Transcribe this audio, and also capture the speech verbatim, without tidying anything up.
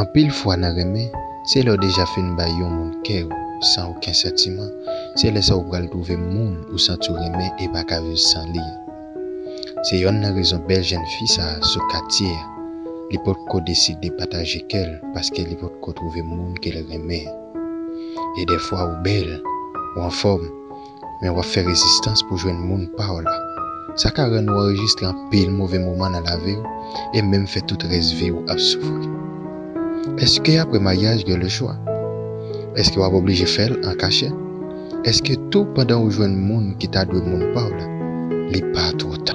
Anpil fwa nan renmen, se lè w deja fin bay yon moun kè w san okenn santiman, se lè sa w pral twouve moun ou santi w renmen e pa ka viv san li an. Se yonn nan rezon bèl jèn fi sa a sou katye a, li potko deside pataje kè l paske li potko twouve moun ke l renmen an. E dèfwa ou bèl, ou anfòm, men w ap fè rezistans pou jwenn moun pa w la. Sa ka rann ou anrejistre anpil move moman nan lavi w e menm fè tout rès vi w ap soufri. Èske apre maryaj gen lechwa? Èske w ap oblije fè l an kachèt? Èske tou pandan ou jwenn moun ki ta dwe moun pa w la, li pa twò ta?